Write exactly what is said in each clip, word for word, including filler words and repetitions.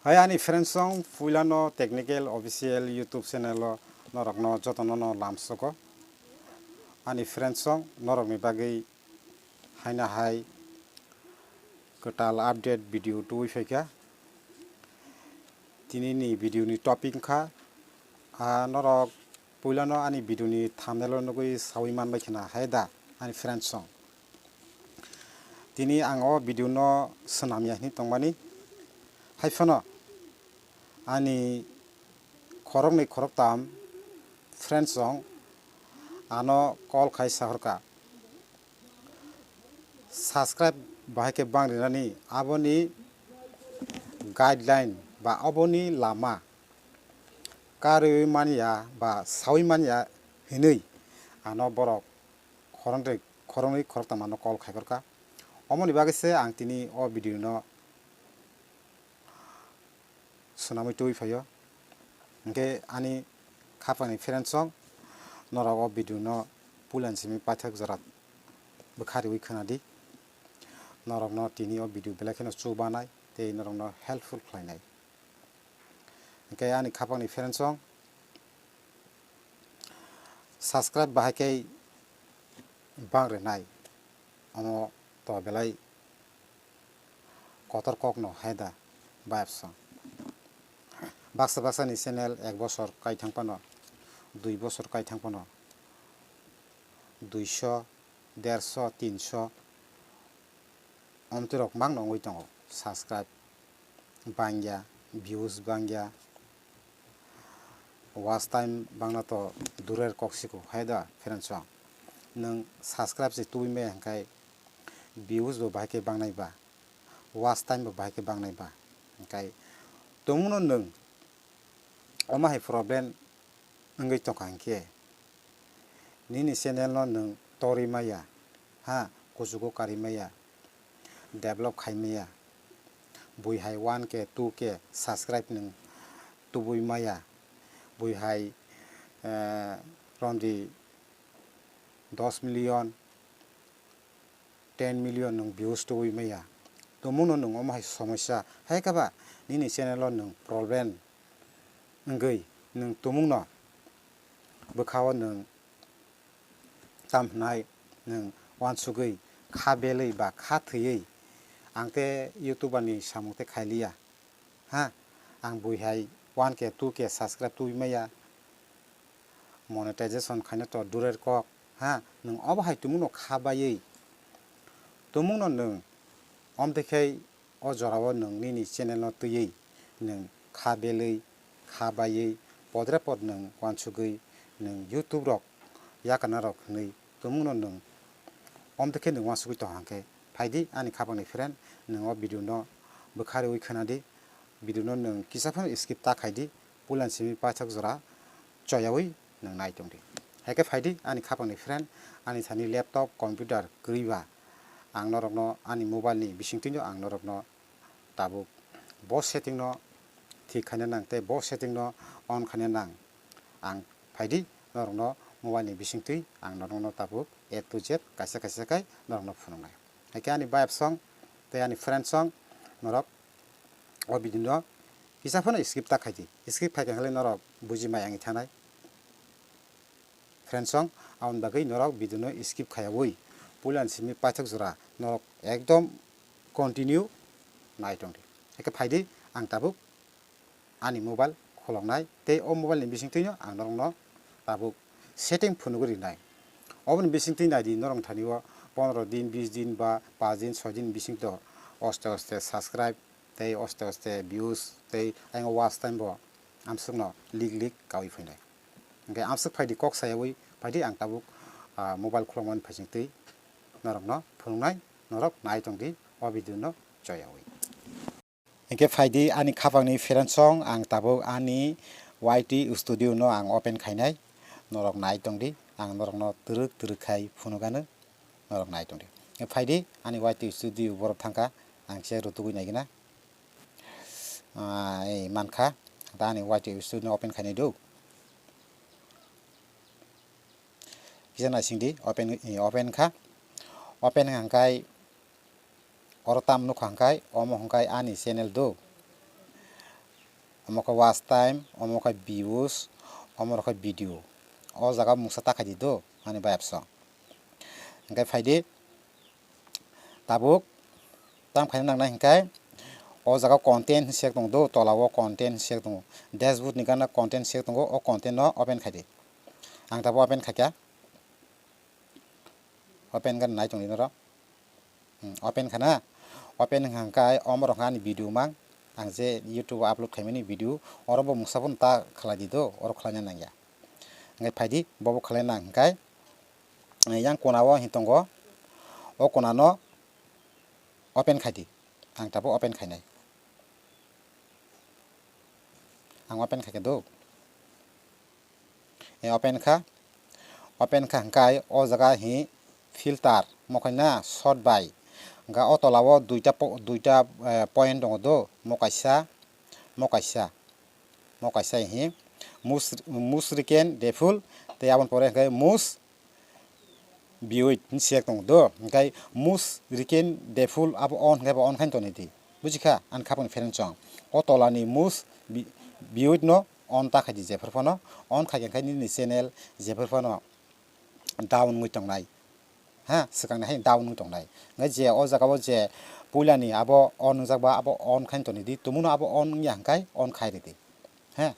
Hai ani friends song, puilano Technical Official YouTube channel o norokno jotono no lamsogo. Ani friends song, norokni bagwi haina hai kwtal update video tubui phaikha. Tini ni video ni topic wngkha, ah, norok puilano ani video ni thumbnail o nugwi saui manbai khna hai da ani friends song. Tini ang o video no swnamya hinwi tongmani. Hai phano ani khoroknwi khoroktam friends rok ano call khai sahorkha, subscribe bahai khe bang rinani, aboni guideline ba aboni lama karwi manya ba saui manya hinwi ano borok khoroknwi, khoroknwi khoroktam ano call khai gorkha. Omoni bagwi se ang tini o video no swnamwi tubui phaio. Hinkhe ani khapangni friends rok, norok o video no puilani simi paithak jora bwkha riwi khwnadi. Norokno tini o video belai kheno chubanai tei norokno helpful khlainai. Hinkhe ani khapangni friends rok, subscribe bahai khe bang rinai, omo to belai kotor kokno hai da vibes o. Baksa baksa ni channel ek bosor kai thang phano, dui bosor kai thang phano, duiso, derso, tinso, omtwi rok mangno wngwi tongo. Subscribe bangya, views bangya, watch time bangna to durer kok siko hai da friends rok. Nwng subscribe se tubui maya hinkhe views bo bahai khe bangnai ba, watch time bo bahai khe bangnai ba. Hinkhe tongmungno nwng omo hai problem wngwi tongkha hinkhe nini channel no nwng torwi maya, ha, kuchugo karwi maya, develop khai maya, bui hai one K, two K subscribe nwng tubui maya, bui hai, eh, romdi dos million, ten million nwng views tubui maya, tongmungno nwng omo hai somosya hai khe ba nini channel o nwng problem wngwi nwng tongmungno bwkha o nwng tam hwnai nwng uansugwi kha belwi ba kha thwiwi ang tei YouTuber ni samung tei khailiya. Ha, ang bui hai one K, two K subscribe tubui maya, monetization khaina to durer kok. Ha, nwng obo hai tongmungno kha baiwi tongmungno nwng omtwi khai o jorao nwng nini channel no twiwi nwng kha belwi, kha baiwi, podre pod nwng uansugwi nwng YouTube rok yakana rok hwnwi tongmungno nwng omtwi khe nwng uansugwi tong hang khe, phaidi ani khapangni friend, nwng o video no bwkha riwi khwnadi, video no nwng kisa phano skip ta khaidi, puilani simi paithak jora choyawi nwng nai tongdi. Hai khe phaidi ani khapangni friend, ani thani laptop, computer kwrwi ba, ang norokno ani mobile ni bisingtwi no ang norokno tabuk bo setting no thik khaina nang tei bo setting no on khaina nang. Ang phaidi norokno mobile ni bisingtwi ang norokno tabuk A to Z kaisa kaisa khai norokno phunuknai. Hai khe ani vibes song tei ani friends song norok o video no kisa phano skip ta khaidi. Skip khai khe norok buji mai wngwi thanai. Friends song, aboni bagwi norok video no skip khayawi puilani simi paithak jora norok ekdom continue nai tongdi. Hai khe phaidi ang tabuk ani mobile kholoknai tei o mobile ni bisingtwi no ang norokno tabuk setting phunugwi rinai. Oboni bisingtwi naidi norok thani o pondro din, bis din ba paanch din, soi din bisingtwi aste aste subscribe tei aste aste views tei ayang watch time bo amsukno lik lik kaui phainai. Hingke amsuk phaidi kok sayaui phaidi ang tabuk, ah, mobile khulokmani phaisingtwi norokno phunuknai, norok nai tongdi o video no choyaui. Hingke phaidi ani khapangni friends song ang tabuk ani Y T studio no ang open khainai, norok nai tongdi, ang norokno twrwk twrwk khai phunukgano. Norok nai tongdi. Phaidi ani Y T studio borok thangkha, ang se rutugwi naigwna. Ah, ei mankha, ta ani Y T studio no open khainai do. Kisa naisingdi, open, eh, open kha. Open hangkai oro tam nukha hangkai, omo hangkai ani channel do. Omo khe watch time, omo khe views, omo rok khe video. O jaga mungsa ta khaidi do, ani bayapsong. Hingkhe phaidi, tabuk tam khaina nangnai hingkhe o jaga content select tongo do, tola o content select tongo. Dashboard ni gana content select tongo, o content no open khaidi. Ang tabuk open khaikha. Open khe nai tongdi norok. Hmm, open khana. Open wngkha hwnkhe omo rok ani video mang. Ang je YouTube o upload khaimani video, oro bo mungsa phano ta khlai di do, oro khlaina nangya. Hingkhe phaidi, bobo khlaina hingkhe, eh, yang kona o hin tongo. O kona no open khaidi. Ang tabuk open khainai. Ang open khaikhe do. E, open kha. Open kha hingkhe o jaga hi filter, mo khaina sort by. Hingkhe o tola o duita po-, duita, eh, point tongo do, mo kaisa, mo kaisa, mo kaisa hi most, most recent default, tei aboni pore hingkhe most viewed hin select tongo do, hingkhe most recent default abo on hingkhe bo on khaina toni di. Buji kha? Ani khapang phereng chong. O tola ni most vi-, viewed no on ta khaidi jephru phano, on khaikhe hingkhe nini channel jephru phano down wngwi tongnai. Ha, swkang ni hai down wngwi tongnai. Hingkhe je o jaga o je puila ni abo on wngjak ba abo on khaina toni di, tumung no abo on wngya hingkhe on khai ridi. Ha,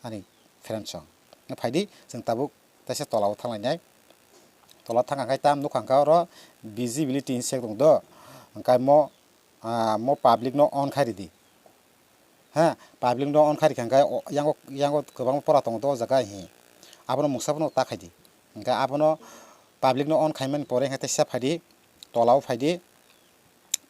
ani phereng chong. Phaidi, chwng tabuk teisa tola o thang lainai. Tola thang hingkhe tam nukha hingkhe oro visibility hin select tong do. Hingkhe mo, ah, mo public no on khai ridi. Ha, public no on khai rikha hingkhe o, yango, yango kwbangma pora tongo do o jaga hi. Abono mungsa phano ta khaidi. Hingkhe abono public no on khaimani pore hingkhe teisa phaidi, tola o phaidi.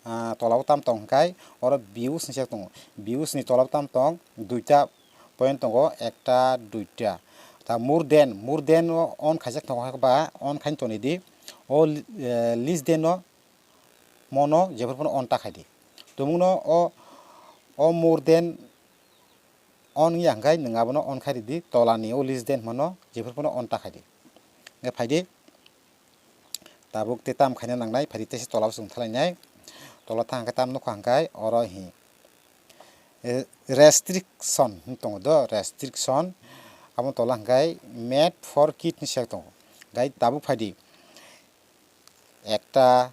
Ah, tola o tam tong hingkhe oro views ni select tongo. Views ni tola o tam tong, duita point tongo, ekta, duita. Ta more than, more than o on khaijak tongo ba on khaina toni di. O li-, eh, less than o mono jephru phano on ta khaidi. Tumung no o, o more than on wngya hingkhe nwng abono on khai ridi, tola ni o less than hwnmano jephru phano on ta khaidi. Hingkhe phaidi, tabuk tei tam khaina nangnai, phaidi teisa tola o chwng thalainai. Tola thang hingkhe tam nukha hingkhe oro hi, eh, restriction hin tongo do, restriction. Abo tola hingkhe made for kid hin select tongo. Hingkhe tabuk phaidi, ekta,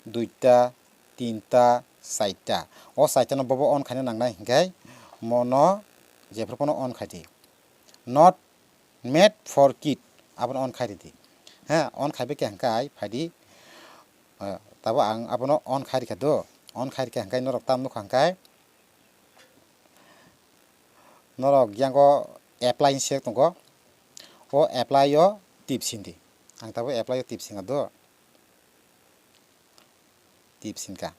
duita, tinta, chaita. O chaita no bobo on khaina nangnai hingkhe mono jephru phano on khaidi. Not made for kid, abono on khai ridi. Ha, on khaibai khe hingkhe phaidi, eh, tabo ang abono on khai rikha do. On khai rikha hingkhe norok tam nukha hingkhe norok yango apply hin select tongo. O apply o tip sindi. Ang tabuk apply o tip singa do. Tip sinka.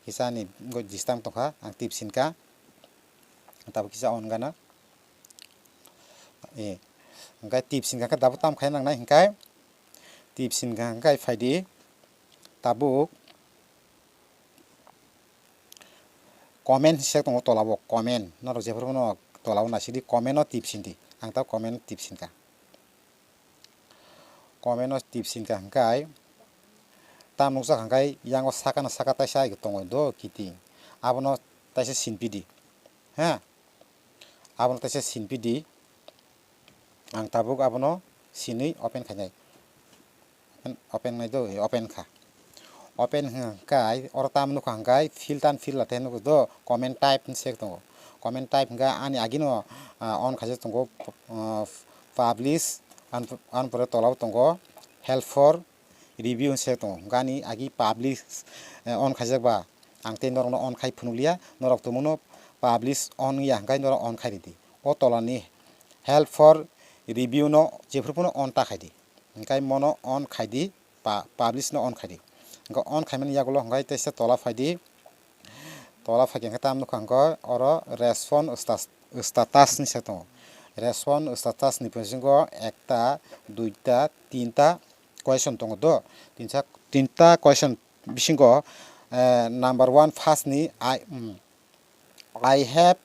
Kisa ani go disturb tongkha, ang tip sinka. Tabuk kisa on gana. E. Hingkhe tip sinka khe tabuk tam khai nangnai hingkhe. Tip sinka hingkhe phaidi. Tabuk comment select tongo tola o, comment. Norok jephru phano tola o naisidi comment o tip sindi. Ang tabuk comment tip sinka. Comment o tip sinka hingkhe tam nukjak hingkhe yango saka no saka taisa tongo do kiting. Abono taisa sinpidi. Ha? Abono taisa sinpidi. Ang tabuk abono sinwi open khainai. Open, open nai do, open kha. Open hwnkha hwnkhe oro tamo nukha hwnkhe fill tan fill ate nukgo do, comment type hinwi select tongo. Comment type hwnkhe ani agino, ah, on khaijak tongo, ah, publish, an, an pore tolao tongo help for review hinwi select tongo. Hwnkhe ani agi publish, eh, on khaijak ba ang tei norokno on khai phunukliya, norok tongmungno publish on ya hwnkhe norok on khai ridi. O tolani help for review no jephru phano on ta khaidi. Hwnkhe mono on khaidi, pa-, publish no on khaidi. Hwnkhe on khaimani yagulo hwnkhe teisa tola phaidi. Tola phaikhe hwnkhe tamo nukha hwnkhe oro respond sta-, status ni se tongo. Respond status ni bisingo ekta, duita, tinta question tongo do. Tinsa, tinta question bisingo, eh, number one first ni I, mm, I have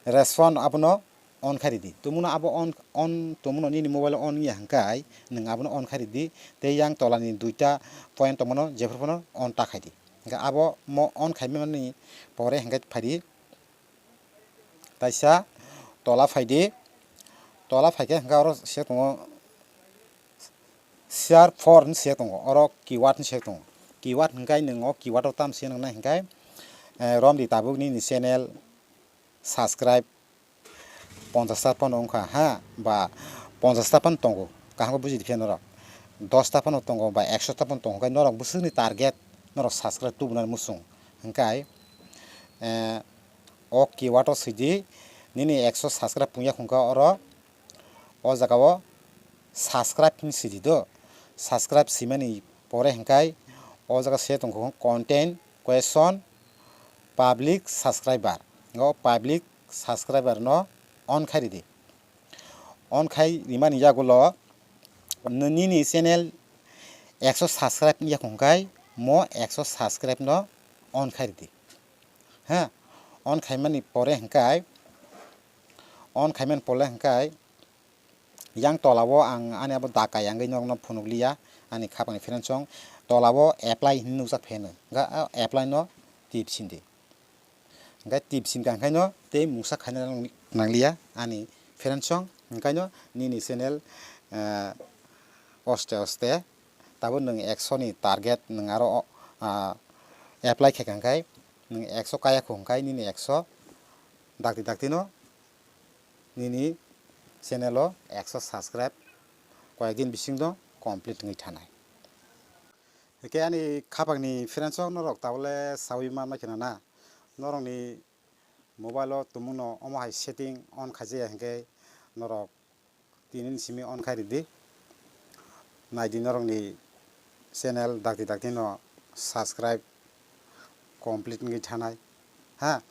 respond abono on khai ridi. Tumuno abo on, on tumuno nini mobile o on ya hwnkhe nwng abono on khai ridi. Tei yang tolani duita point tongmano jephru phano on ta khaidi. Hwnkhe abo mo on khaimani pore hwnkhe phaidi, taisa tola phaidi, tola phaikhe hwnkhe oro se tongo share for hinwi se tongo, oro keyword hinwi se tongo. Keyword hwnkhe nwng o keyword o tamo se nwngnai hwnkhe, eh, romdi tabuk nini channel subscribe ponchash ta phano wngkha ha, ba ponchash ta phano tongo, kaham khe buji di phiya norok, dos ta phano tongo ba ekso ta phano tongo, hwnkhe norok bwswkni target norok subscribe tubunani muchung hwnkhe, eh, o keyword o swidi, nini ekso subscribe pungya hwnkhe oro o jaga o subscribe hinwi swidi do, subscribe swimani pore hwnkhe o jaga se tongkha content question public subscriber, o public subscriber no on khai ridi. On khai rimani yagulo nini channel ekso subscribe wngya hwnkhe mo ekso subscribe no on khai ridi. Ha, on khaimani pore hwnkhe, on khaimani pore hwnkhe yang tola o ang ani abo daka yangwi norokno phunukliya, ani khapangni friendsong tola o apply hinwi nukjak pheno, hwnkhe o apply no tip sindi. Hwnkhe tip sinkha hwnkhe no tei mungsa khaina nangliya ani friendsong, hwnkhe no nini channel, eh, oste oste tabuk nwng ekso ni target nwng aro, ah, apply khaikha hwnkhe nwng ekso kaya kho hwnkhe nini ekso dakti dakti no nini channel o ekso subscribe koyek din bising no complete wngwi thanai. Hwnkhe ani khapangni friendsong norok tabole sawi manma kheno na, norokni mobile o tumungno omo hai setting on khaijaya hwnkhe norok tinini simi on khai ridi. Naidi norokni channel dakti dakti no subscribe complete wngwi thanai. Ha,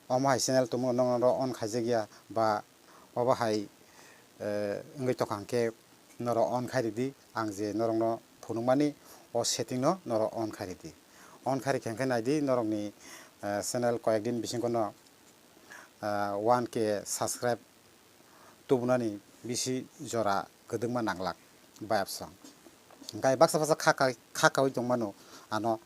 omo hai channel tumungno norok on khaijakya ba obo hai, eh, wngwi tokha hwnkhe norok on khai ridi. Ang je norokno phunukmani o setting no norok on khai ridi. On khai rikha hwnkhe naidi norokni, eh, channel koyek din bisingo no, ah, one K subscribe tubunani bisi jora kwdwkma nanglak bayapsong. Hwnkhe baksa baksa kha kai, kha kaui tongmano ano,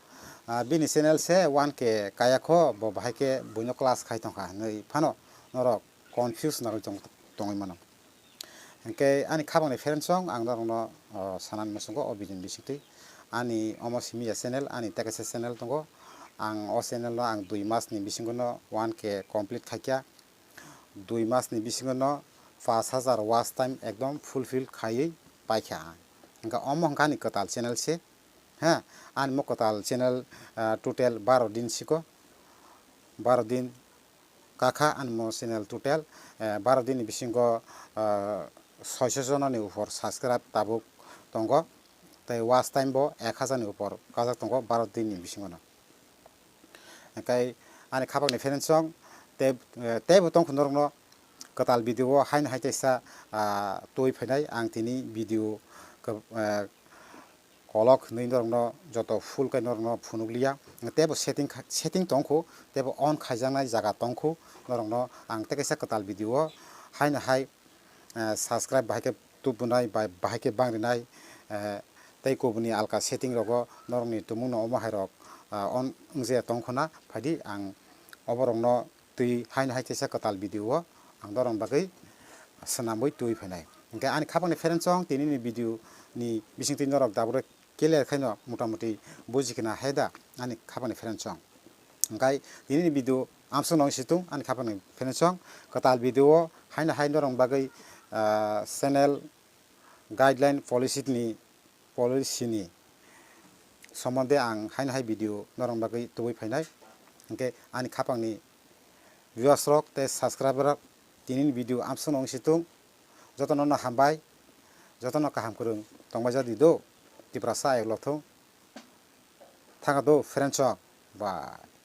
ah, bini channel se one K kaya kho, bo bahai khe buino class khai tongkha hinwi phano norok confuse nangwi tong-, tongwi mano. Hwnkhe ani khapangni friendsong ang norokno, oh, sanani muchungo o video ni bisingtwi. Ani omo simi ya channel, ani tei kaisa channel tongo. Ang o channel no ang dui mas ni bisingo no one K complete khaikha. Dui mas ni bisingo no pash hajar watch time ekdom fulfill khaiwi paikha ang. Hwnkhe omo hwnkha ani kwtal channel se. Ha, ani mo kwtal channel, ah, total baro din siko. Baro din kakha ani mo channel total, eh, baro din ni bisingo, ah, soiso jona ni upor subscribe tabuk tongo. Tei watch time bo ek hajar ni upor kajak tongo baro din ni bisingo no. Hwnkhe ani khapangni friendsong tei, eh, teibo tongkha norokno kwtal video o haino hai teisa, ah, twi phainai ang tini video khe, eh, kolok hinwi norokno joto full khe norokno phunukliya. Teibo setting kha-, setting tongkhu, teibo on khaijaknai jaga tongkhu, norokno ang tei kaisa kwtal video o haino hai, eh, subscribe bahai khe tubunai bai bahai khe bangrinai, eh, tei kubuni alka setting rogo norokni tumungno omo hai rok, ah, on wngje tongkhona phaidi ang oborokno twi haino hai teisa kwtal video o ang norokni bagwi swnamwi twi phainai. Hwnkhe ani khapangni friendsong tinini video ni bisingtwi norok dabroi clear khaino motamuti buji khna hai da ani khapangni friendsong. Hwnkhe tinini video amsong nong situng ani khapangni friendsong kwtal video o haino hai norokni bagwi, ah, channel guideline policy ni, policy ni somonde ang haino hai video norokni bagwi tubui phainai. Hwnkhe ani khapangni viewers rok tei subscriber rok tinini video amsong nong situng. Jotono no hambai, jotono kaham kwrwng tongbai jadi do. Tiprasa ayuk lok thung. Thangkha do friendsong. Bye.